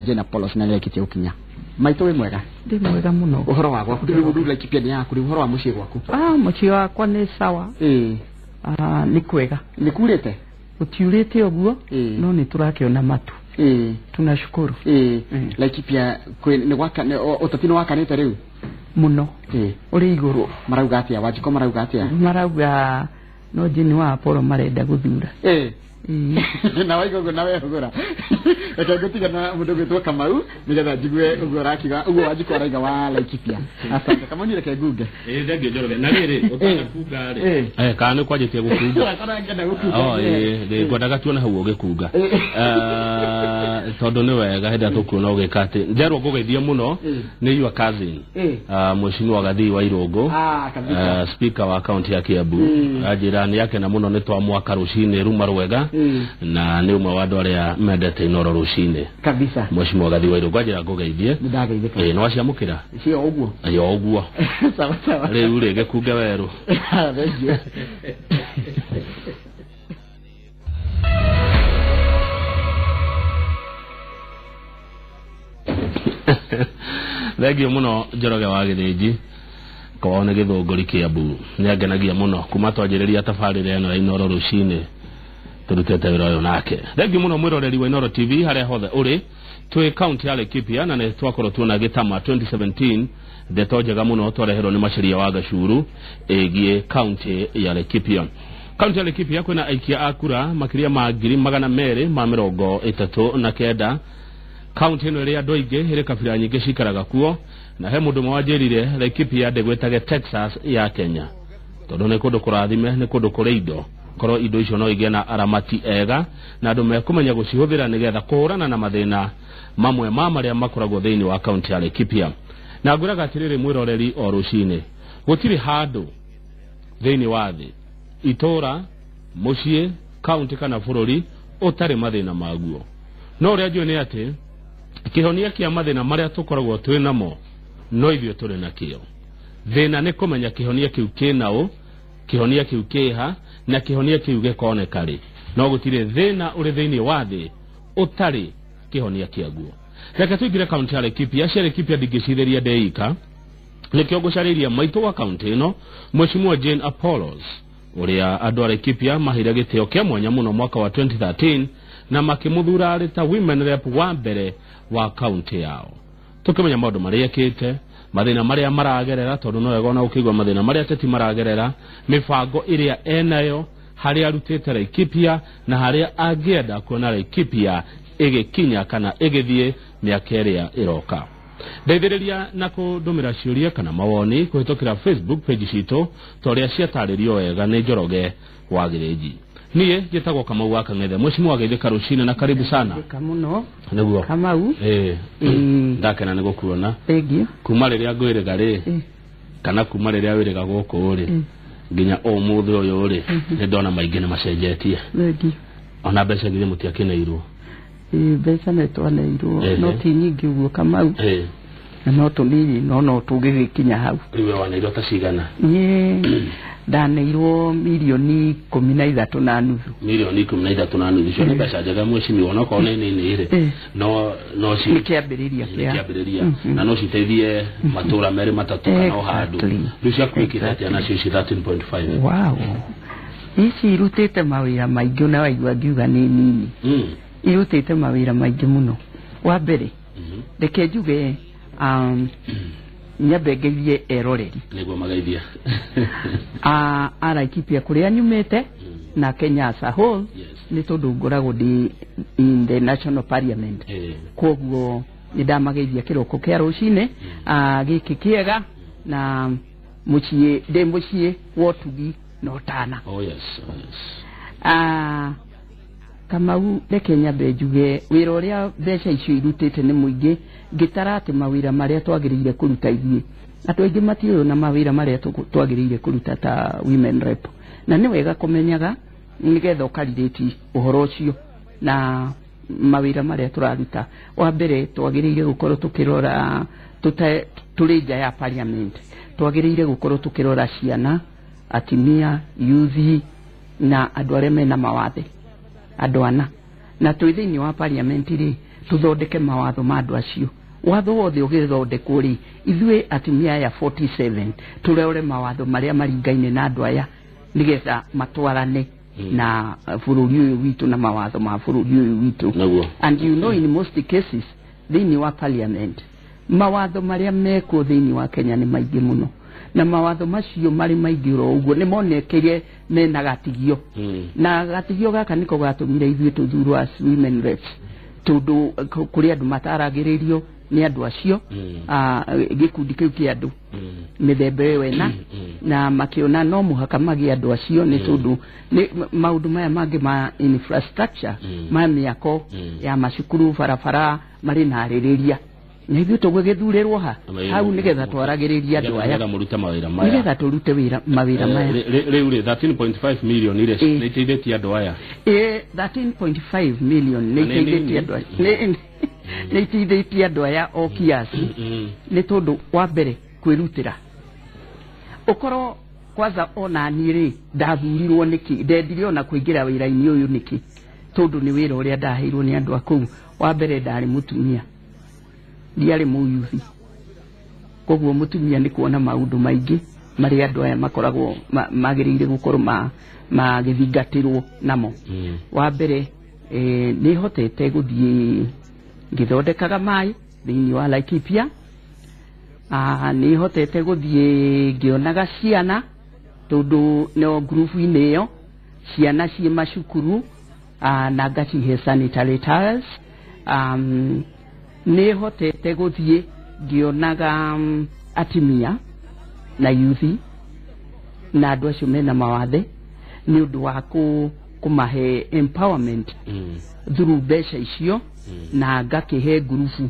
Jane Apollos na nĩrekĩtie gũkinya. Maitũ wĩ mwega? Ndĩ mwega mũno. Ũhoro wa gwaku? Rĩu rĩu Laikipia nĩ yaku, rĩu ũhoro wa mũciĩ gwaku? Mũciĩ wakwa nĩ sawa. Nĩ kwega. Nĩ kurĩte? Gũtiurĩte ũguo, no nĩ tũrakĩona matu. Tunashukuru. Laikipia kwĩ nĩ gwaka ũteti nĩ wakanĩte rĩu? Mũno. Ũrĩ igũrũ. Marauga atĩa? Wanjikũ marauga atĩa? Marauga no Jane wa Apollo marenda gũthura. Na waigua ũguo na wehũgũra. Reke ngũtiga na mũndũ ũgwĩtwo Kamau nĩgetha njigue ũguo ũrakiuga, ũguo Wanjikũ arauga wa Laikipia. Asante Kamau, niĩ reke ngunge. Ĩĩ, thengiũ Njoroge. Na rĩrĩ, ũtanakunga rĩ, kana nĩ kwanjĩtie gũkunga? Kana ngĩenda gũkunga. Oh, ĩĩ, ngwendaga tuone hau ũgĩkunga. Tondũ nĩ wega hĩndĩ ĩrĩa tũkuona ũgĩka atĩ njerwo ngũgeithie mũno nĩ your cousin, Mheshimiwa Gathii wa Irũngũ, Kabisa. Speaker wa kaunti ya Kiambu. Anjĩra nĩ akena mũno nĩ twamwaka rũcinĩ ruma rwega, na nĩ ũmwe wa andũ arĩa mendete Inooro rũcinĩ. Kabisa. Mheshimiwa Gathii wa Irũngũ anjĩra ngũgeithie. Nĩ ndageithĩka. Ĩĩ, nĩ waciamũkĩra? Cio ũguo. Yo ũguo. Sawa sawa. Rĩu rĩ, gĩkunge werũ. Thank you. Thengiũ mũno Njoroge wa Gĩthĩnji, kwao nĩ Gĩthũngũri Kĩambu. Nĩ angenagia mũno kuma twanjĩrĩria tabarĩra ĩno ya Inooro rũcinĩ tũrutĩte wĩra ũyũ nake. Thengiũ mũno mwĩroreri wa Inooro TV harĩa hothe ũrĩ. Twĩ kaunti ya Laikipia na nĩ twakorwo tuona Gĩtama 2017, ndeto njega mũno twareherwo nĩ Macharia wa Gacuru ĩgiĩ kaunti ya Laikipia. Kaunti ya Laikipia kwĩna aikia a kura makĩria ma 239,000. Kaunti ĩno ĩrĩ andũ aingĩ, ĩrĩ kabira nyingĩ cikaraga kuo, na he mũndũ ũmwe wanjĩrire Laikipia ndĩgwĩtage Texas ya Kenya, tondũ nĩ kũndũ kũrathime, nĩ kũndũ kũrĩ indo. Korwo indo icio no igĩe na aramati ega na andũ mekũmenya gũcihũthĩra nĩgetha kũhũrana na mathĩna mamwe ma marĩa makoragwo thĩinĩ wa kaunti ya Laikipia. Na ngwĩraga atĩrĩrĩ mwĩroreri o rũcinĩ, gũtirĩ handũ thĩinĩ wa thĩ, itũũra, mũciĩ, kaunti kana bũrũri ũtarĩ mathĩna maguo. No ũrĩa njũĩ nĩ atĩ kĩhonia kĩa mathĩna marĩa tũkoragwo twĩ namo no ithuĩ tũrĩ nakĩo. Thĩna nĩ kũmenya kĩhonia kĩu kĩnaũ, kĩhonia kĩu kĩha, na kĩhonia kĩu gĩkoneka rĩ. No gũtirĩ thĩna ũrĩ thĩinĩ wa thĩ ũtarĩ kĩhonia kĩaguo. Reke tũingĩre kaunti ya Laikipia. Cia Laikipia ndingĩcithĩria ndĩika, nĩkĩo ngũcarĩria maitũ wa kaunti ĩno Mheshimiwa Jane Apollos, ũrĩa andũ a Laikipia maheire gĩtĩo kĩa mwanya mũno mwaka wa 2013 na makĩmũthura arĩ ta women rep wa mbere wa kaunti yao. Tũkĩmenya maũndũ marĩa ekĩte, mathĩna marĩa maragerera, tondũ no wega ona ũkĩigua mathĩna marĩa ateti maragerera, mĩbango ĩrĩa enayo, harĩa arutĩte Laikipia na harĩa angĩenda kuona Laikipia ĩgĩkinya kana ĩgĩthiĩ mĩaka ĩrĩa ĩroka. Ndeithĩrĩria na kũndũmĩra ciũria kana mawoni kũhĩtũkĩra Facebook page citũ ta ũrĩa ciatarĩrio wega nĩ Njoroge wa Gĩthĩnji. Niĩ njĩtagwo Kamau wa Kang'ethe. Mheshimiwa geithĩka rũcinĩ na karibu sana. Geithĩka mũno. Nĩguo. Kamau. Ndakena nĩ gũkuona. Thengiũ. Kuma rĩrĩa ngwĩrĩga rĩ, kana kuma rĩrĩa wĩrĩga gũkũ rĩ, nginya ũmũthĩ ũyũ rĩ, nĩ ndona maingĩ nĩ macenjetie. Thengiũ. Ona mbeca githĩ mũtiakĩneirwo? Mbeca nĩ twaneirwo, no ti nyingĩ ũguo Kamau. Na no tũnini, no tũngĩgĩkinya hau. Rĩu we waneirwo ta cigana? Niĩ ndaneirwo mirioni 13.5. Mirioni 13.5, icio nĩ mbeca njega mheshimiwa, onokorwo nĩ nini rĩ, no ci Nĩ kĩambĩrĩria Nĩ kĩa. kĩambĩrĩria. Na no citeithie matũra merĩ matatũ kana o handũ. Rĩu ciakuĩkĩte atĩa nacio ici 13.5? Wow. Ici irutĩte mawĩra maingĩ, ona waigua ngiuga nĩ nini. Irutĩte mawĩra maingĩ mũno. Wa mbere, reke njuge, nyambe ngeithie eroreri. Nĩguo mageithia. A Laikipia kũrĩa nyumĩte, na Kenya as a whole, nĩ tondũ ngoragwo ndĩ in the national parliament. Koguo nĩ ndamageithia kĩroko kĩa rũcinĩ, gĩkĩ kĩega, na mũciĩ, ndĩ mũciĩ wa ũtugi na ũtana. Oh yes, oh yes. Kamau, reke nyambe njuge wĩra ũrĩa mbeca icio irutĩte nĩ mũingĩ, ngĩtara atĩ mawĩra marĩa twagĩrĩire kũruta ithuĩ. Andũ aingĩ matiũĩ na mawĩra marĩa twagĩrĩire kũruta ta women rep. Na nĩ wega kũmenyaga nĩgetha ũkarirĩti ũhoro ũcio na mawĩra marĩa tũraruta. Wa mbere twagĩrĩire gũkorwo tũkĩrora tũrĩ nja ya parliament. Twagĩrĩire gũkorwo tũkĩrora ciana, atumia, youth na andũ arĩa mena mawathe, andũ ana. Na twĩ thĩinĩ wa parliament rĩ, Tũthondeke mawatho ma andũ acio. Watho wothe ũgĩthondekwo rĩ, ithuĩ atumia aya 47 tũrore mawatho marĩa maringaine na andũ aya nĩgetha matwarane na bũrũri ũyũ witũ na mawatho ma bũrũri ũyũ witũ. Naguo. And you know, in most cases thĩinĩ wa parliament, mawatho marĩa mekuo thĩinĩ wa Kenya nĩ maingĩ mũno, na mawatho macio marĩ maingĩ oro ũguo nĩ monekire mena gatigio, na gatigio gaka nĩko gatũmire ithuĩ tũthurwo as women reps, tondũ kũrĩ andũ mataragĩrĩrio nĩ andũ acio, gĩkundi kĩu kĩa andũ mĩthemba ĩyo ĩna, na makĩona no mũhaka magĩe andũ acio nĩ tondũ nĩ maũndũ maya mangĩ ma infrastructure, ma mĩako ya macukuru, barabara, marĩ na arĩrĩria, na ithuĩ tũgũgĩthurĩrwo ha hau nĩgetha twaragĩrĩrie andũ aya, nĩgetha mũrute mawĩra maya, nĩgetha tũrute wĩra mawĩra maya. Rĩu rĩ, 13.5 million rĩ, nĩ iteithĩtie andũ aya? Ĩ, 13.5 million nĩ Na nĩ iteithĩtie nini. andũ aya, nĩ iteithĩtie andũ aya o kiasi, nĩ tondũ wa mbere kwĩrutĩra ũkorwo kwanza ona niĩ rĩ, ndathurirwo nĩkĩ, ndendire ona kũingĩra wĩra-inĩ ũyũ nĩkĩ, tondũ nĩ wĩra ũrĩa ndaheirwo nĩ andũ a kũu. Wa mbere ndarĩ mũtumia, ndiarĩ mũyuthi, koguo mũtumia nĩ kuona maũndũ maingĩ marĩa andũ aya makoragwo magĩrĩire gũkorwo magĩthingatĩrwo namo. Wa mbere, nĩ hotete gũthiĩ ngĩthondekaga maĩ thĩinĩ wa Laikipia. Nĩ hotete gũthiĩ ngĩonaga ciana, tondũ no ngurubu-inĩ ĩyo ciana ciĩ macukuru, na ngacihe sanitary towels. Nĩ hotete gũthiĩ ngĩonaga atumia na yuthi na andũ acio mena mawathe nĩ ũndũ wa kũmahe empowerment through mbeca icio, na ngakĩhe ngurubu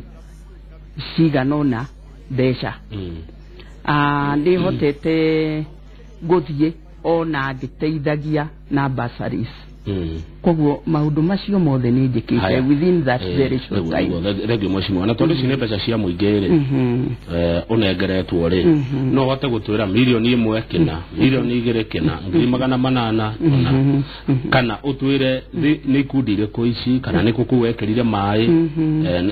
cigana ũna mbeca. Nĩ hotete gũthiĩ ona ngĩteithagia na bursaries. Koguo maũndũ macio mothe nĩ njĩkĩte Haya. within that very short time. Thengio mheshimiwa, na tondũ ici nĩ mbeca cia mũingĩ rĩ, ũnengeretwo rĩ, no ũhote gũtwĩra mirioni 1 kĩna, mirioni 2 kĩna, 800,000 kĩna, kana ũtwĩre nĩ ikundi irĩkũ ici, kana nĩ kũ kũu wekĩrire maĩ,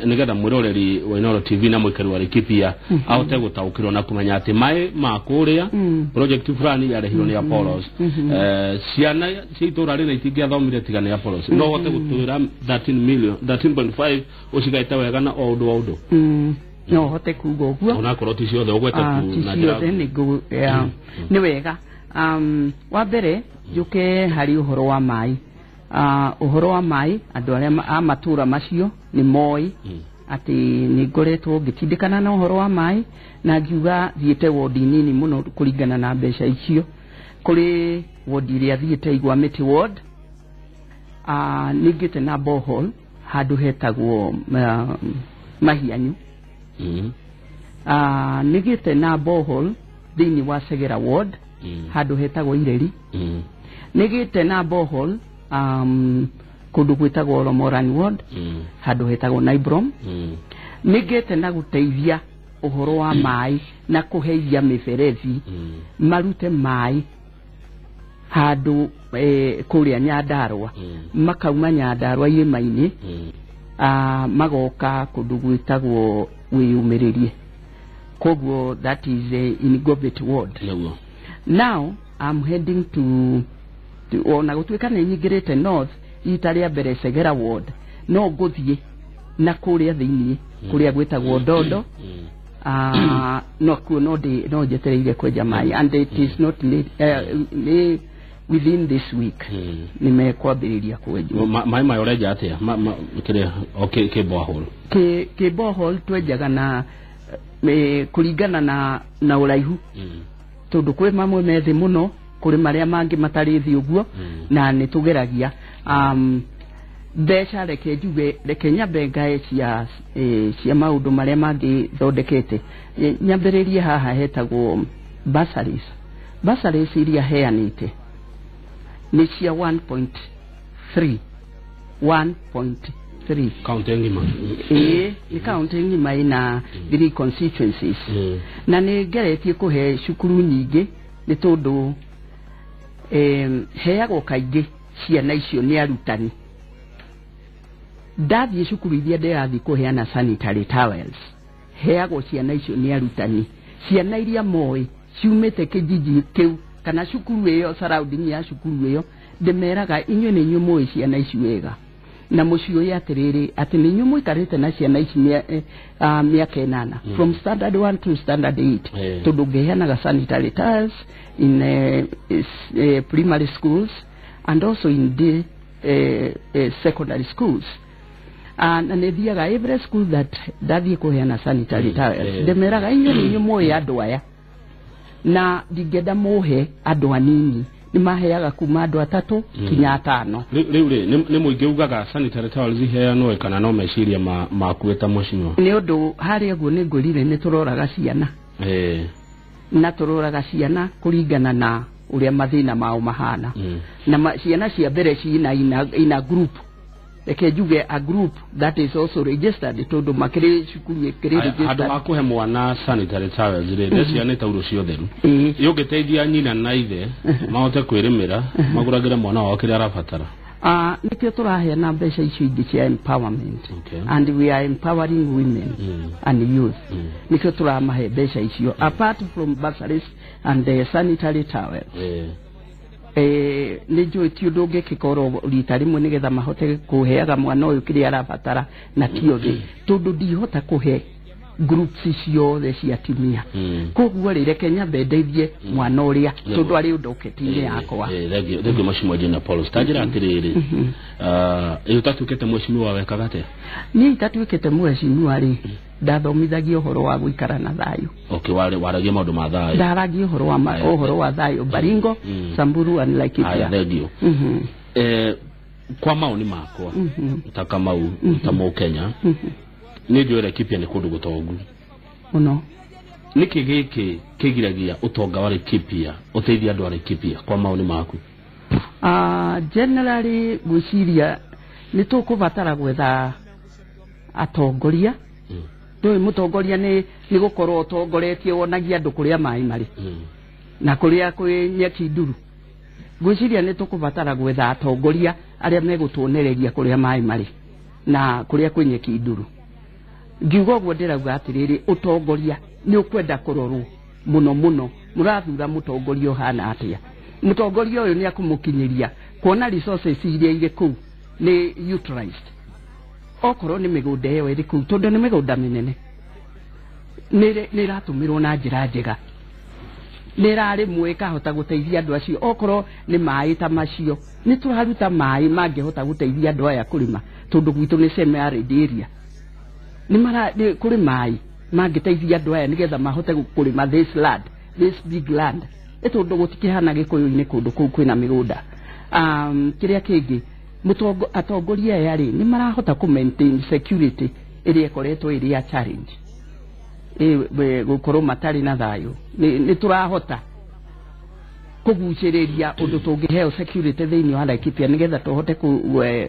nĩgetha mwĩroreri wa Inooro TV na mwĩkĩri wa Laikipia ahote gũtaũkĩrwo na kũmenya atĩ maĩ ma kũrĩa project fulani yarĩhirwo nĩ Apollos, ciana cia itũra rĩna itingĩathomire tiga nĩ Apollos. No ũhote gũtwĩra 13 million, 13.5 ũcigaĩte wega na o ũndũ o ũndũ? No hote kuga ũguo. Onakorwo ti ciothe ũgwete tu ti na njĩra ciothe nĩ yeah. Nĩ wega. Wa mbere njũke harĩ ũhoro wa maĩ. Ũhoro wa maĩ, andũ arĩa a matũra macio nĩ moĩ atĩ nĩ ngoretwo ngĩtindĩkana na ũhoro wa maĩ, na ngiuga thiĩte wondi nini mũno kũringana na mbeca icio. Kũrĩ wondi ĩrĩa thiĩte, Igwa Mĩtĩ ward, nĩ ngĩte na borehole handũ hetagwo Mahianyu. Nĩ ngĩte na borehole thĩinĩ wa Segera ward, handũ hetagwo Ireri. Nĩ ngĩte na borehole kũndũ gwĩtagwo Romoran ward, handũ hetagwo Naibrom. Nĩ ngĩte na gũteithia ũhoro wa maĩ na kũheithia mĩberethi marute maĩ handũ kũrĩa Nyandarũa, makauma Nyandarũa irĩma-inĩ, magoka kũndũ gwĩtagwo Wĩyũmĩrĩrie. Koguo that is in Gobet ward. Now I'm heading to ona gũtuĩka nĩ nyingĩrĩte north ita rĩa mbere Segera ward, no ngũthiĩ na kũrĩa thĩinĩ kũrĩa gwĩtagwo Ndondo. No kuo no ndĩ no njetereire kwenja maĩ, and it is not late, nĩ within this week nĩ mekwambĩrĩria kwenjwo. Maĩ maya ũrenja atĩa? Kĩrĩa o kĩ borehole? Kĩ borehole twenjaga na kũringana na ũraihu, tondũ kwĩ mamwe me thĩ mũno, kũrĩ marĩa mangĩ matarĩ thĩ ũguo, na nĩ tũgeragia mbeca. Reke njuge, reke nyambe ngae cia maũndũ marĩa mangĩ thondekete. Nyambĩrĩrie haha hetagwo bursaries. Bursaries iria heanĩte nĩ cia 1.3, 1.3. Kaunti ng'ima? Ĩĩ, nĩ kaunti ng'ima, ĩna three constituencies, na nĩ ngeretie kũhe cukuru nyingĩ, nĩ tondũ heagwo kaingĩ ciana icio nĩ arutani. Ndathiĩ cukuru iria ndĩrathiĩ kũheana sanitary towels, heagwo ciana icio nĩ arutani, ciana iria moĩ ciumĩte kĩjiji kĩu kana cukuru ĩyo, surrounding ya cukuru ĩyo. Ndĩmeraga, inyuĩ nĩ inyuĩ mũĩ ciana ici wega na mũciũĩ atĩrĩrĩ, atĩ nĩ inyuĩ mũikarĩte na ciana ici mĩaka 8, from standard 1 to standard 8, tondũ ngĩheanaga sanitary towels in primary schools and also in the secondary schools. Na nĩ thiaga every school that ndathiĩ kũheana sanitary towels, ndĩmeraga, inyuĩ nĩ inyuĩ mũĩ andũ aya na ndingĩenda mũhe andũ anini. Nĩ maheaga kuma andũ 3 kinya 5. Rĩu rĩ, nĩ mũingĩ ugaga sanitary towels iheanwo kana no meciria maku ta mheshimiwa? Nĩ ũndũ harĩa ũguo nĩ ngwĩrire nĩ tũroraga ciana, na tũroraga ciana kũringana na ũrĩa mathĩna mao mahana. Na ciana cia mbere ciina ina group, reke njuge a group that is also registered, tondũ makĩrĩ cukuru ĩkĩrĩ registered. Handũ ha kũhe mwana sanitary towels rĩ, nĩ ciana taurũ cio theru yũngĩteithia nyina na ithe mahote kwĩrĩmĩra, magũragĩre mwana wao kĩrĩa arabatara. Nĩkĩo tũraheana mbeca icio ingĩ cia empowerment, and we are empowering women and youth. Nĩkĩo tũramahe mbeca icio apart from bursaries and the sanitary towels. Nĩ njũĩ ti ũndũ ũngĩkĩka oro rita rĩmwe nĩgetha mahote kũheaga mwana ũyũ kĩrĩa arabatara, na ti othe, tondũ ndihota kũhe groups ciothe cia atumia. Koguo rĩ, reke nyambe ndeithie mwana ũrĩa, tondũ arĩ ũndoketi-inĩ yakwa. Thengiũ mheshimiwa Jane Paul. Tanjĩra atĩrĩrĩ, ĩ ũtatuĩkĩte mheshimiwa wekaga atĩa? Niĩ itatuĩkĩte mheshimiwa rĩ, ndathomithagia ũhoro wa gũikara na thayũ. Okay, waragia maũndũ ma thayũ. Ndaragia ũhoro wa thayũ Baringo, Samburu and Laikipia. Thengiũ. Kwa maoni makwa ta Kamau, ta Mũkenya, nĩ njũĩ Laikipia nĩ kũndũ gũtongu mũno. Nĩkĩ gĩkĩ kĩgiragia ũtonga wa Laikipia ũteithie andũ a Laikipia kwa maoni maku? Generally ngwĩciria nĩ tũkũbatara gwetha atongoria. Ndũĩ mũtongoria nĩ gũkorwo ũtongoretie, wonagia andũ kũrĩa maĩ marĩ na kũrĩa kwĩ nyeki nduru. Ngwĩciria nĩ tũkũbatara gwetha atongoria arĩa megũtuonereria kũrĩa maĩ marĩ na kũrĩa kwĩ nyeki nduru. Ngiuga ũguo ndĩrauga atĩrĩrĩ, ũtongoria nĩ ũkwenda kũrorwo mũno mũno. Mũrathura mũtongoria ũhana atĩa? Mũtongoria ũyũ nĩ akũmũkinyĩria kuona resources iria irĩ kũu nĩ utilized, okorwo nĩ mĩgũnda ĩyo ĩrĩ kũu, tondũ nĩ mĩgũnda mĩnene, nĩ ĩratũmĩrwo na njĩra njega, nĩ ĩrarĩmwo ĩkahota gũteithia andũ acio. Okorwo nĩ maĩ ta macio, nĩ tũraruta maĩ mangĩhota gũteithia andũ aya kũrĩma, tondũ gwitũ nĩ semi arid area. Nĩ kũrĩ maĩ mangĩteithia andũ aya nĩgetha mahote kũrĩma this land, this big land, tondũ gũtikĩhana Gĩkũyũ-inĩ kũndũ kũu kwĩna mĩgũnda. Kĩrĩa kĩngĩ, atongoria aya rĩ, nĩ marahota kũ maintain security ĩrĩa ĩkoretwo ĩrĩ ya challenge, gũkorwo matarĩ na thayũ. Nĩ tũrahota kũgucĩrĩria ũndũ tũngĩheo security thĩinĩ wa Laikipia nĩgetha tũhote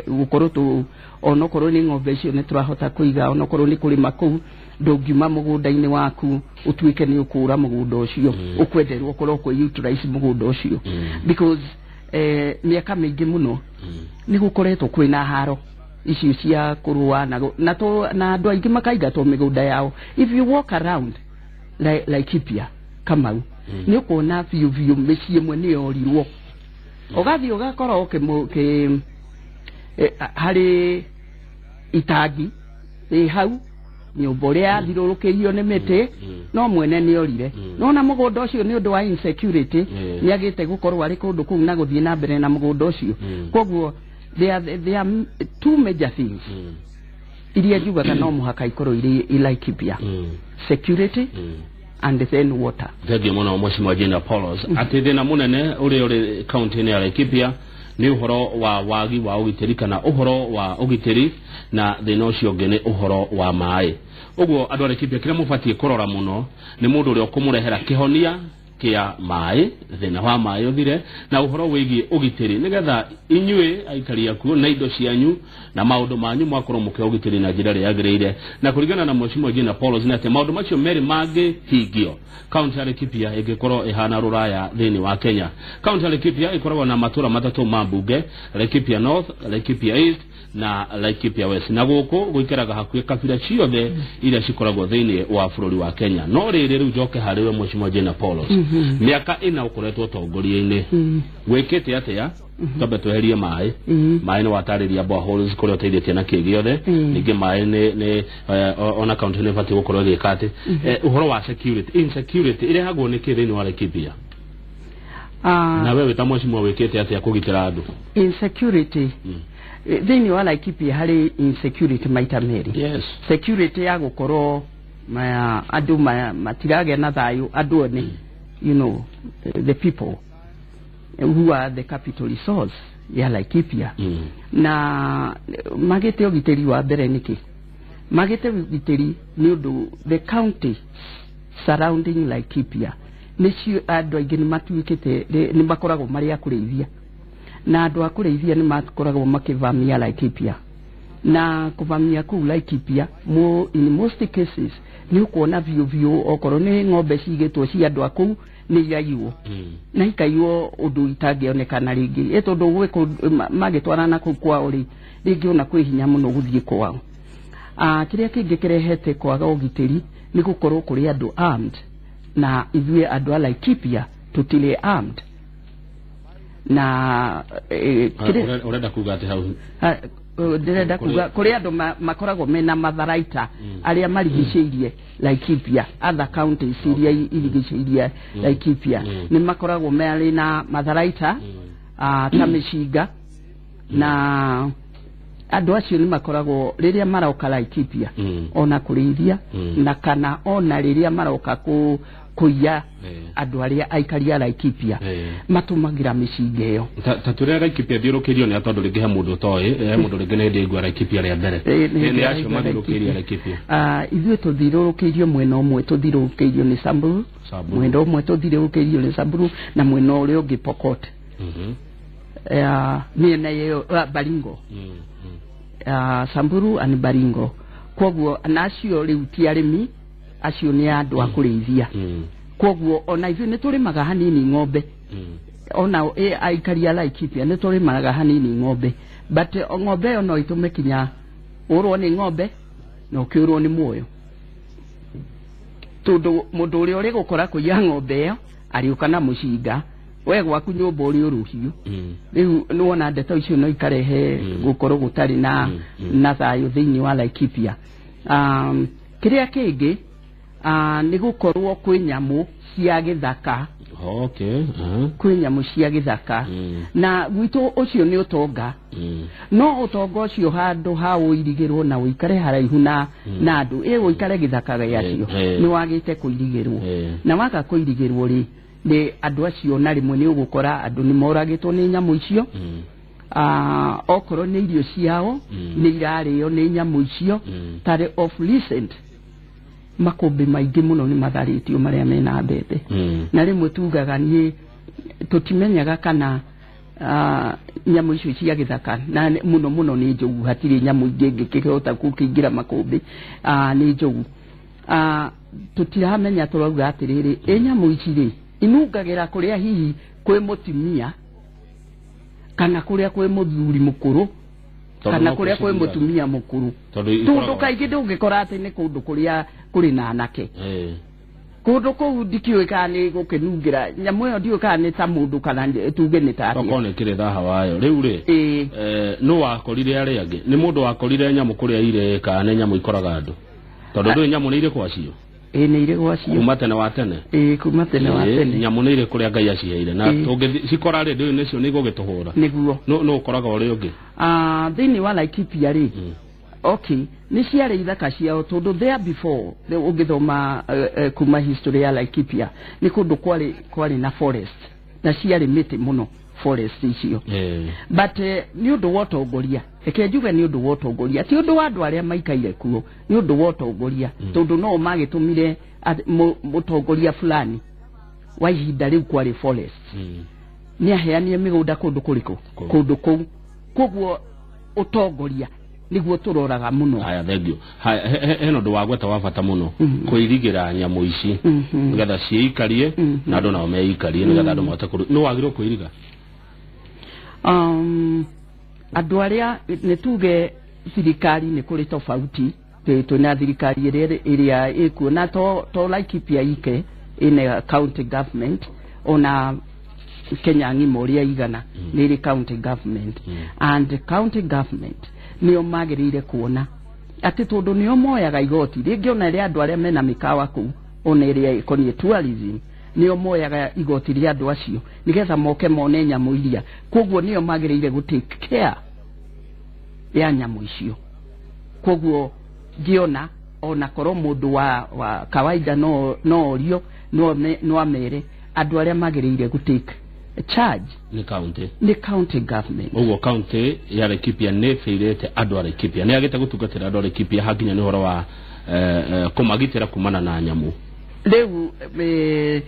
gũkorwo tũ onokorwo nĩ ng'ombe icio nĩ tũrahota kũiga, onokorwo nĩ kũrĩma kũu, ndũngiuma mũgũnda-inĩ waku ũtuĩke nĩ ũkũra mũgũnda ũcio, ũkwenderwo ũkorwo kwĩ utilize mũgũnda ũcio, because mĩaka mĩingĩ mũno nĩ gũkoretwo kwĩna haro icio cia kũrũa na andũ aingĩ makaingatwo mĩgũnda yao. If you walk around Laikipia, Kamau, nĩ ũkuona biũ biũ mĩciĩ ĩmwe nĩ yorirwo, ũgathiĩ ũgakora harĩ itangi rĩ hau nyũmba ũrĩa yathirũrũkĩirio nĩ mĩtĩ, no mwene nĩ orire. Nona mũgũnda ũcio nĩ ũndũ wa insecurity nĩ agĩte gũkorwo arĩ kũndũ kũu na gũthiĩ na mbere na mũgũnda ũcio. Koguo there are two major things iria njugaga no mũhaka ikorwo irĩ Laikipia: security and then water. Thengiũ mũno mheshimiwa Jane Paulos. Atĩ thĩna mũnene ũrĩa ũrĩ kaunti-inĩ ya Laikipia nĩ ũhoro wa wagi wa ũgitĩri kana ũhoro wa ũgitĩri, na thĩna ũcio ũngĩ nĩ ũhoro wa maĩ. Ũguo andũ a Laikipia, kĩrĩa mũbatiĩ kũrora mũno nĩ mũndũ ũrĩa ũkũmũrehera kĩhonia kia maĩ, thĩna wa maĩ ũthire, na ũhoro wĩgiĩ ũgitĩri, nĩgetha inyuĩ aikari akuo na indo cianyu na maũndũ manyu mwakorwo mũkĩ ũgitĩri na njĩra ĩrĩa yagĩrĩire. Na kũringana na Mheshimiwa Gina Paulos nĩ atĩ maũndũ macio merĩ mangĩhingio, kaunti ya Laikipia ĩngĩkorwo ĩhana rũraya thĩinĩ wa Kenya. Kaunti ya Laikipia ĩkoragwo na matũra matatũ ma mbunge, Laikipia North, Laikipia East na Laikipia West, na gũkũ gũikaraga hakuhĩ kabira ciothe iria cikoragwo thĩinĩ wa bũrũri wa Kenya. No rĩrĩ, rĩu njoke harĩ we Mheshimiwa Gina Paulos, mĩaka 4 ũkoretwo ũtongoria-inĩ, wĩkĩte atĩa? Twambe tweherie maĩ. Maĩ nĩ watarĩria boreholes kũrĩa ũteithĩtie na kĩ gĩothe. Ningĩ maĩ nĩ ona kaunti nĩ ĩbatiĩ gũkorwo ĩgĩka atĩ ũhoro wa security, insecurity ĩrehagwo nĩ kĩ thĩinĩ wa Laikipia? Na wewe ta mheshimiwa wĩkĩte atĩa kũgitĩra andũ? Insecurity thĩinĩ wa Laikipia, harĩ insecurity maita merĩ. Security ya gũkorwo andũ matiragĩa na thayũ, andũ one, the people who are the capital resource ya Laikipia, na magĩte ũgitĩri wa mbere. Nĩkĩ magĩte ũgitĩri? Nĩ ũndũ the county surrounding Laikipia nĩcio andũ aingĩ nĩ matuĩkĩte nĩ makoragwo marĩ a kũrĩithia, na andũ a kũrĩithia nĩ makoragwo makĩvamia Laikipia, na kũvamia kũu Laikipia in most cases nĩ ũkuona biũ biũ okorwo nĩ ng'ombe cigĩtwo cia andũ a kũu nĩ iraiywo, na ikaiywo ũndũ itangĩonekana rĩngĩ, ĩ tondũ gwĩ magĩtwarana kũu kwao rĩ, rĩngĩ ona kwĩ hinya mũno gũthiĩ kwao. Kĩrĩa kĩngĩ kĩrehete kwaga ũgitĩri nĩ gũkorwo kũrĩ andũ armed, na ithuĩ andũ a Laikipia tũtirĩ armed na Ũrenda kuga atĩ hau? Ndĩrenda kuga kũrĩ andũ makoragwo mena matharaita arĩa marigicĩirie Laikipia, other counties iria irigicĩirie Laikipia, nĩ makoragwo marĩ na matharaita ta mĩcinga, na andũ acio nĩ makoragwo rĩrĩa maroka Laikipia ona kũrĩithia, na kana ona rĩrĩa maroka kũiya andũ arĩa aikari a Laikipia, matũmagĩra mĩcinga ĩyo. Ta tũrĩa Laikipia thiũrũkĩirio nĩ, tondũ rĩngĩ he mũndũ ũtoĩ, he mũndũ rĩngĩ nĩ hĩndĩ aigua Laikipia rĩa mbere. Nĩ acio mathiũrũkĩirie Laikipia? Ithuĩ tũthiũrũrũkĩirio mwena ũmwe tũthiũrũrũkĩirio nĩ Samburu, mwena ũmwe tũthiũrũrũkĩirio nĩ Samburu, na mwena ũrĩa ũngĩ Pokot, mĩena ĩyo Baringo, Samburu and Baringo. Koguo na acio rĩu ti arĩmi, acio nĩ andũ a kũrĩithia. Koguo ona ithuĩ nĩ tũrĩmaga hanini ng'ombe, ona aikari a Laikipia nĩ tũrĩmaga hanini ng'ombe, but ng'ombe ĩyo no ĩtũme kinya ũrwo nĩ ng'ombe na ũkĩũrwo nĩ muoyo, tondũ mũndũ ũrĩa ũrĩ gũkora kũiya ng'ombe ĩyo arĩũka na mũcinga, we gwaku nyũmba ũrĩ ũrũhiũ. Rĩu nĩwona ndeto icio no ikarehe gũkorwo gũtarĩ na thayũ thĩinĩ wa Laikipia. Kĩrĩa kĩngĩ nĩ gũkorwo kwĩ nyamũ cia gĩthaka. Kwĩ nyamũ cia gĩthaka, na gwitũ ũcio nĩ ũtonga, no ũtonga ũcio handũ ha ũirigĩrwo na ũikare haraihu na andũ, ĩ ũikare gĩthaka gĩacio, nĩ wagĩte kũirigĩrwo, na waga kũirigĩrwo rĩ, nĩ andũ acio na rĩmwe nĩ ũgũkora andũ nĩ moragĩtwo nĩ nyamũ icio. Okorwo nĩ irio ciao nĩ irarĩo nĩ nyamũ icio. Tarĩ of recent makũmbĩ maingĩ mũno nĩ matharĩtio marĩa mena mbembe, na rĩmwe tugaga niĩ tũtimenyaga kana nyamũ icio cia gĩthaka, na mũno mũno nĩ njogu, hatirĩ nyamũ ingĩ ĩngĩkĩhota gũkĩingĩra makũmbĩ, nĩ njogu. Tũtiramenya, tũrauga atĩrĩrĩ, ĩ nyamũ ici rĩ inungagĩra kũrĩa hihi kwĩ mũtumia, kana kũrĩa kwĩ mũthuri mũkũrũ, kana kũrĩa kwĩ mũtumia mũkũrũ, tondũ kaingĩ ndũngĩkora atĩ nĩ kũndũ kũrĩa kũrĩ na anake. Kũndũ kũu ndikĩũĩ kana nĩ gũkĩnungĩra nyamũ ĩyo, ndiũĩ kana nĩ ta mũndũ kana tuge nĩ ta atĩa. Tokorwo nĩ kĩrĩ thaha wayo rĩu rĩ, nũ wakorire arĩa angĩ? Nĩ mũndũ wakorire nyamũ kũrĩa irĩ, kana nĩ nyamũ ikoraga andũ? Tondũ ndũĩ nyamũ nĩ irĩ kwacio. Ĩĩ, nĩ irĩ gwacio. Kuma tene wa tene. Ĩĩ, kuma tene wa tene. Nyamũ nĩ irĩ kũrĩa Ngai aciheire, na tũngĩthiĩ cikora rĩ, ndũĩ nĩcio nĩ igũgĩtũhũra. Nĩguo. Nũ ũkoraga ũrĩa ũngĩ? Thĩinĩ wa Laikipia rĩ, okay, nĩ ciarĩ ithaka ciao, tondũ there before ũngĩthoma kuma history ya Laikipia, nĩ kũndũ kwarĩ na forest, na ciarĩ mĩtĩ mũno forest icio, but nĩ ũndũ wa ũtongoria, reke njuge nĩ ũndũ wa ũtongoria, ti ũndũ wa andũ arĩa maikaire kuo, nĩ ũndũ wa ũtongoria, tondũ no magĩtũmire mũtongoria fulani. wa ihinda rĩu kwarĩ forest nĩ aheanire mĩgũnda kũndũ kũrĩkũ? Kũndũ kũu. Koguo ũtongoria nĩguo tũroraga mũno. Haya, thank you. Haya, hena ũndũ wa gweta wa bata mũno, kwĩrigĩra nyamũ ici nĩgetha ciĩikarie na andũ nao meikarie, nĩgetha andũ mahote kũru. Nĩ wagĩrĩirwo kwĩriga? Andũ arĩa nĩ tuge thirikari nĩ kũrĩ tofauti, twĩna thirikari ĩrĩa ĩkuo na to Laikipia ike ina county government, ona Kenya ng'ima ũrĩa igana nĩ ĩrĩ county government, and county government nĩo magĩrĩire kuona atĩ tondũ nĩo moyaga igoti rĩngĩ, ona rĩa andũ arĩa mena mĩkawa kũu, ona ĩrĩa ĩkoniĩ tourism, nĩo moyaga igoti rĩa andũ acio nĩgetha moke mone nyamũ iria. Koguo nĩo magĩrĩire gũ take care ya nyamũ icio. Koguo ngĩona ona korwo mũndũ wa kawaida no orio, no amere andũ arĩa magĩrĩire gũ take charge nĩ county, nĩ county government. Ũguo county ya Laikipia nĩ ĩbĩirĩte andũ a Laikipia, nĩ yagĩte gũtungatĩra andũ a Laikipia hakinya nĩ ũhoro wa kũmagitĩra kumana na nyamũ? Rĩu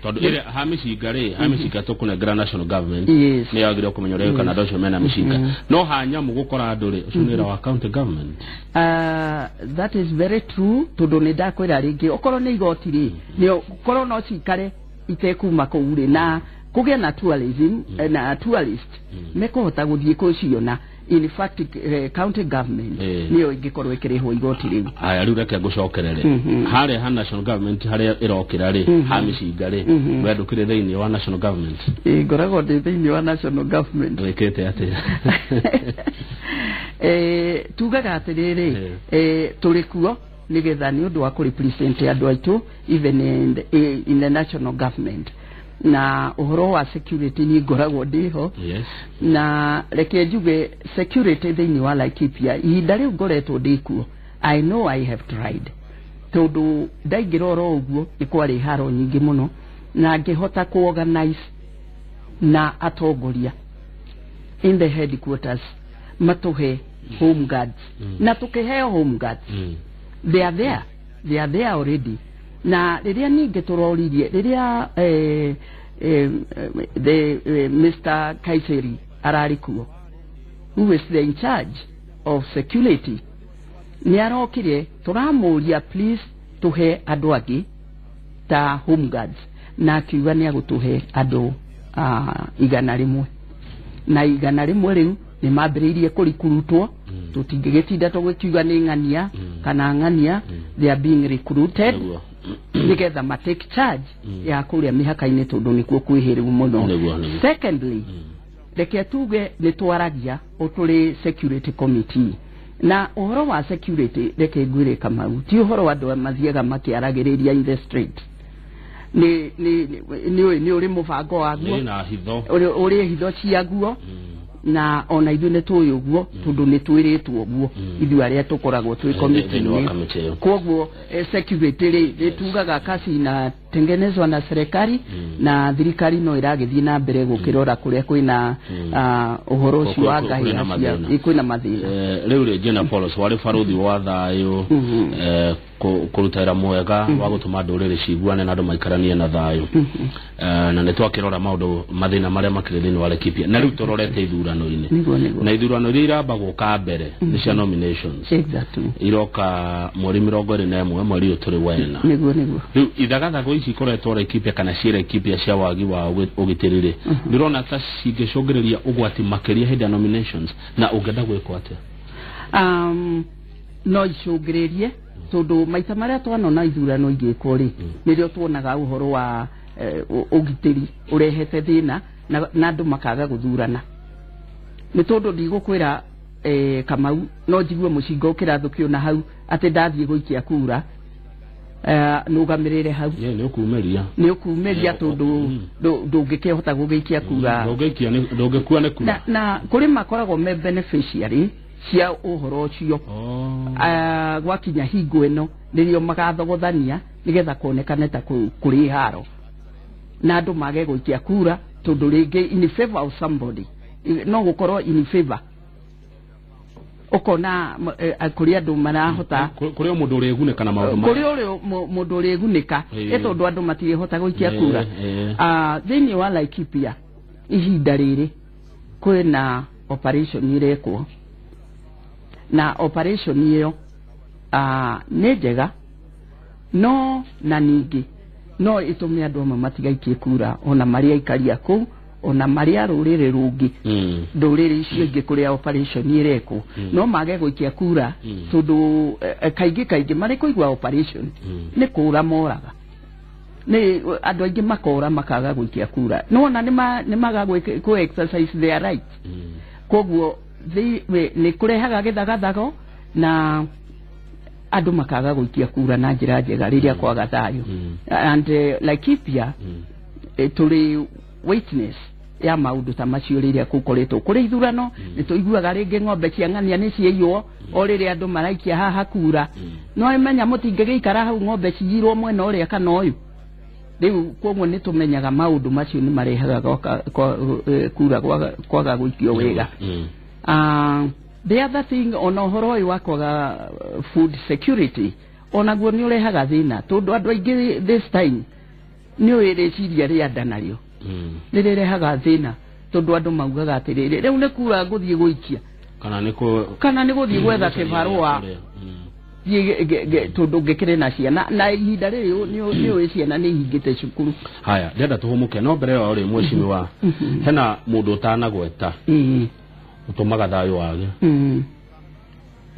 tondũ ĩrĩa ha mĩcinga rĩ, ha mĩcinga tũkũnengera national government, Yes. nĩ yagĩrĩirwo kũmenya ũrĩa kana andũ acio mena mĩcinga, no ha nyamũ gũkora andũ rĩ, ũcio nĩ wĩra wa county government. That is very true, tondũ nĩ ndakwĩra rĩngĩ, okorwo nĩ igoti rĩ, nĩ korwo no cikare itekuma kũu rĩ, na kũgĩe na tourism, na tourist mekũhota gũthiĩ kũciona. In fact, county government nĩyo ĩngĩkorwo ĩkĩrĩhwo igoti rĩu. Haya, rĩu reke ngũcokerere harĩa ha national government harĩa ĩrokĩra rĩ, ha mĩcinga rĩ, we ndũkĩrĩ thĩinĩ wa national government? Ĩ, ngoragwo ndĩ thĩinĩ wa national government. Wĩkĩte atĩa? Tugaga atĩrĩrĩ, tũrĩ kuo nĩgetha nĩ ũndũ wa kũ represent andũ aitũ even in the national government, na ũhoro wa security niĩ ngoragwo ndĩho. Na reke njuge security thĩinĩ wa Laikipia ihinda rĩu ngoretwo ndĩ kuo, I know I have tried, tondũ ndaingĩra oro ũguo nĩ kwarĩ haro nyingĩ mũno, na ngĩhota kũ-organize na atongoria in the headquarters matũhe home guards, na tũkĩheo home guards. They are there, they are there already. Na rĩrĩa ningĩ tũroririe rĩrĩa the Mr. Kaiseri ararĩ kuo, who is the in charge of security, nĩ arokire tũramũria, "Please tũhe andũ angĩ ta home guards," na akiuga nĩ agũtũhe andũ 100, na 100 rĩu nĩ mambĩrĩirie kũrikurutwo. Tũtingĩgĩtinda tũgĩkiuga nĩ ng'ania kana ng'ania, they are being recruited nĩgetha ma take charge ya kũrĩa mĩhaka-inĩ, tondũ nĩkuo kwĩhĩrĩu mũno. Nĩguo, nĩguo. Secondly, reke tuge nĩ twaragia o tũrĩ security committee, na ũhoro wa security, reke ngwĩre Kamau, ti ũhoro wa andũ mathiaga makĩaragĩrĩria in the street. Nĩ ũrĩ mũbango waguo. Nĩ na hitho. Ũrĩ hitho ciaguo, na ona ithuĩ nĩ tũĩ ũguo, tondũ nĩ twĩrĩtwo ũguo ithuĩ arĩa tũkoragwo twĩ Thĩinĩ wa committee-inĩ. Kamĩtĩ ĩyo. Koguo security rĩ, nĩ tugaga kasi inatengenezwa na serikali, na thirikari no ĩragĩthiĩ na mbere gũkĩrora kũrĩa kwĩna ũhoro ũcio wa Kwĩna ngahĩha cia mathĩna. Kwĩna mathĩna. Rĩu rĩ, Jane Apollos, warĩ barũthi wa thayũ, kũruta wĩra mwega wa gũtũma ndũrĩrĩ ciguane na andũ maikaranie na thayũ. Na nĩ twakĩrora maũndũ mathĩna marĩa makĩrĩ thĩinĩ wa Laikipia, na rĩu tũrorete ithurano-inĩ. Nĩguo. Na ithurano iria iramba gũka mbere nĩ cia nominations, iroka mweri 21, mweri ũyũ tũrĩ wena. Nĩguo. Rĩu ithagathago ici ikoretwo Laikipia kana ciĩ Laikipia cia wagi wa ũgitĩri rĩ, ndĩrona ta cingĩcũngĩrĩria ũgwati makĩria hĩndĩ ya nominations, na ũngĩenda gwĩkwo atĩa? No icũngĩrĩrie, tondũ maita marĩa twanona ithurano igĩkwo rĩ, nĩrĩo tuonaga ũhoro wa ũgitĩri ũrehete thĩna na andũ makaga gũthurana. Nĩ tondũ ndigũkwĩra, Kamau, no njigue mũcinga ũkĩrathũkio na hau atĩ ndathiĩ gũikia kura, nũgamĩrĩre hau. Ye, nĩ ũkumĩria. Nĩ ũkumĩria, tondũ ndũngĩkĩhota gũgĩikia kura. Ndũngĩikia ndũngĩkua nĩ kura. Na kũrĩ makoragwo me beneficiary cia ũhoro ũcio. Oh. Gwakinya hingo ĩno nĩrĩo magathogothania nĩgetha kuonekane ta kũrĩ haro na andũ mage gũikia kura, tondũ rĩngĩ in favor of somebody, no gũkorwo in favor Ukona kuri andu marahota kuri mundu urigunĩka na maundu kuri uri mundu urigunĩka tondu andu matirihota guikia kura. Thiini wa Laikipia ihinda riri kwina operation irekwo na operation iyo nĩ njega no na ningĩ no itume andu amwe matigaikie kura ona marĩa aikaria kũu ona marĩa rũrĩrĩ rũngĩ ndũrĩrĩ icio ingĩ kũrĩa operation irekwo no mage gũikia kura tondũ kaingĩ kaingĩ marĩ kũigua operation nĩ kũra moraga nĩ andũ aingĩ makora makaga gũikia kura no ona nĩ maga kũ exercise their right. Koguo nĩ kũrehaga gĩthagathago na andũ makaga gũikia kura na njĩra njega rĩrĩa kwaga thayũ. And Laikipia tũrĩ witness ya maundu ta macio rĩrĩa gũkoretwo kũrĩ ithurano nĩ tũiguaga rĩngĩ ng'ombe cia ng'ania nĩ ciaiywo o rĩrĩa andũ maraikia haha kura no imenya mũtingĩgĩikara hau ng'ombe ciyirwo mwena ũrĩa kana ũyũ. Rĩu koguo nĩ tũmenyaga maũndũ macio nĩ marehaga kura kwaga gũikio wega. The other thing ona ũhoro ũyũ wa kwaga food security onaguo nĩ ũrehaga thĩna tondũ andũ aingĩ this time nĩ ũĩ rĩciria rĩa nda narĩo nĩ rĩrehaga thĩna tondũ andũ maugaga atĩrĩrĩ rĩu nĩ kura ngũthiĩ gũikia kana nĩ gũthiĩ gwetha kĩbarũa tondũ ngĩkĩrĩ na ciana na ihinda rĩrĩ nĩ ũĩ ciana nĩ ihingĩte cukuru. Haya ndĩrenda tũhũmũke no mbere ĩyo rĩ mheshimiwa hena mũndũ ũtanagweta ũtũmaga thayũ wage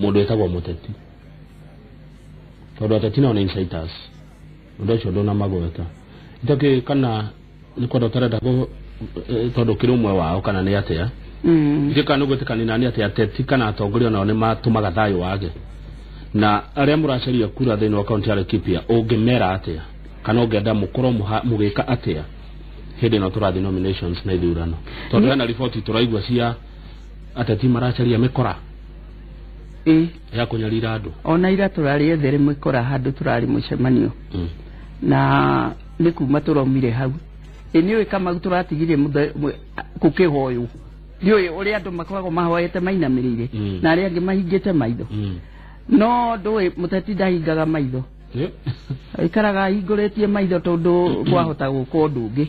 mũndũ wĩtagwo mũteti tondũ ateti nao nĩ insiders ũndũ ũcio ndũnamagweta itakĩ kana nĩ kwenda ũtarenda tondũ kĩrĩ ũmwe wao kana nĩ atĩa ithe kana nĩ gwĩtĩkania nani atĩ ateti kana atongoria nao nĩ matũmaga thayũ wage na arĩa mũracaria kura thĩinĩ wa kaunti ya Laikipia ũngĩmera atĩa kana ũngĩenda mũkorwo mũgĩka atĩa hĩndĩ ĩno tũrathiĩ nominations na ithurano tondũ hena riboti tũraigua cia ateti maracaria mĩkora ya kũnyarira andũ. Ona ira tũrarĩ ethere mĩkora handũ tũrarĩ mũcemanio na nĩ kuma tũraumire hau nĩ ũĩ Kamau tũratigire gũkĩhoywo nĩ ũĩ ũrĩa andũ makoragwo mahoete mainamĩrĩire na arĩa angĩ mahingĩte maitho no ndũĩ mũteti ndahingaga maitho aikaraga ahingũrĩtie maitho tondũ kwahota gũka ũndũ ũngĩ.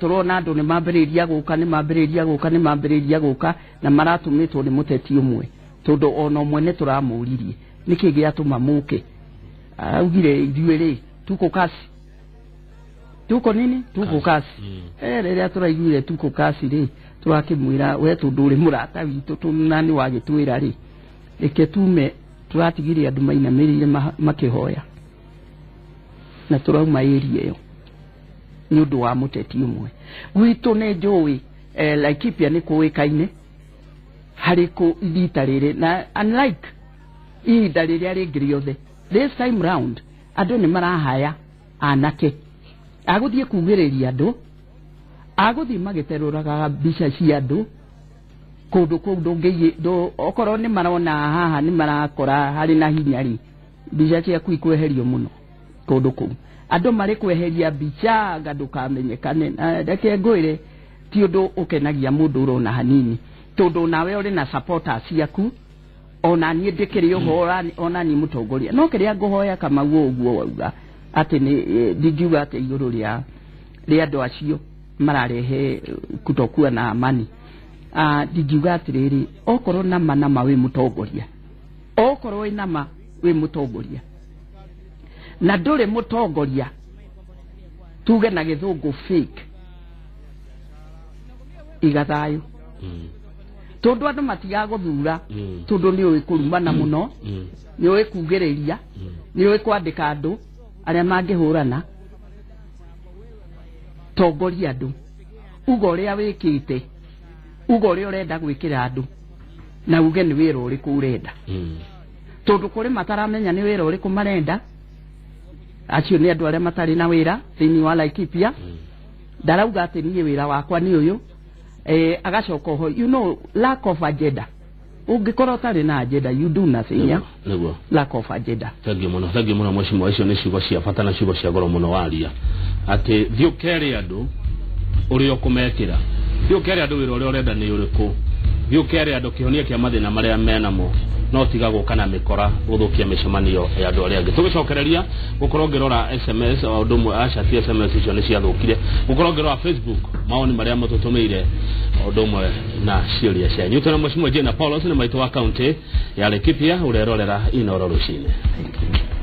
Tũrona andũ nĩ mambĩrĩria gũka nĩ mambĩrĩria gũka nĩ mambĩrĩria gũka na maratũmĩtwo nĩ mũteti ũmwe tondũ ona ũmwe nĩ tũramũririe nĩkĩ gĩatũma mũke augire ithuĩ rĩ tuko kasi tuko nini tuko kasi. Rĩrĩa tũraiguire tuko kasi rĩ tũrakĩmwĩra we tondũ ũrĩ mũrata witũ na nĩ wagĩtwĩra rĩ reke tume tũratigire andũ mainamĩrĩire makĩhoya na tũrauma area ĩyo nĩ ũndũ wa mũteti ũmwe gwitũ. Nĩ njũĩ Laikipia nĩ kũĩkaine harĩ rita rĩrĩ na unlike ihinda rĩrĩa rĩngĩ rĩothe this time round andũ nĩ marahaya anake agũthiĩ kugĩrĩria andũ agũthiĩ magĩterũraga mbica cia andũ kũndũ kũu ndũngĩ okorwo nĩ marona haha nĩ marakora harĩ na hinya rĩ mbica ciaku ikweherio mũno kũndũ kũu andũ marĩ kweheria mbica anga ndũkamenyekane. Reke ngwĩre ti ũndũ ũkenagia mũndũ ũrona hanini tondũ nawe ũrĩ na supporters ciaku ona niĩ ndĩkĩrĩ ũhoro ona niĩ mũtongoria no kĩrĩa ngũhoya Kamau ũguo wauga atĩ nĩ ndingiuga atĩ igũrũ rĩa andũ acio mararehe kutokuwa na amani ndingiuga atĩrĩrĩ okorwo nama nama wĩ mũtongoria okorwo wĩ nama wĩ mũtongoria na ndũrĩ mũtongoria tuge na gĩthũngũ fake iga thayũ tondũ andũ matigagũthura tondũ nĩ ũĩ kũrumana mũno nĩ ũĩ kugĩrĩria nĩ ũĩ kwandĩka andũ arĩa mangĩhũrana tongoria andũ uga ũrĩa wĩkĩte uga ũrĩa ũrenda gwĩkĩra andũ na uge nĩ wĩra ũrĩkũ ũrenda tondũ kũrĩ mataramenya nĩ wĩra ũrĩkũ marenda acio nĩ andũ arĩa matarĩ na wĩra thĩinĩ wa Laikipia ndarauga atĩ niĩ wĩra wakwa nĩ ũyũ agacoka oho you know lack of agenda ũngĩkorwo ũtarĩ na agenda you do nothing. Yeah? Nĩguo lack of agenda. Thengiũ mũno thengiũ mũno mheshimiwa icio nĩ ciugo cia bata na ciugo cia goro mũno waria atĩ thiĩ ũkere andũ ũrĩa ũkũmekĩra thiĩ ũkere andũ wĩra ũrĩa ũrenda nĩ ũrĩkũ Thiĩ ũkere andũ kĩhonia kĩa mathĩna marĩa menamo, no tiga gũka na mĩkora gũthũkia mĩcemanio ya andũ arĩa angĩ. Tũgĩcokereria gũkorwo ngĩrora SMS o ũndũ ũmwe, aca ti SMS icio nĩ ciathũkire, gũkorwo ngĩrora Facebook mawoni marĩa mũtũtũmĩire o ũndũ ũmwe na ciũria cianyu. Twĩna Mheshimiwa Jane Paulos, nĩ maitũ wa kaunti ya Laikipia, ũrerorera Inoro Rũcinĩ. Thank you.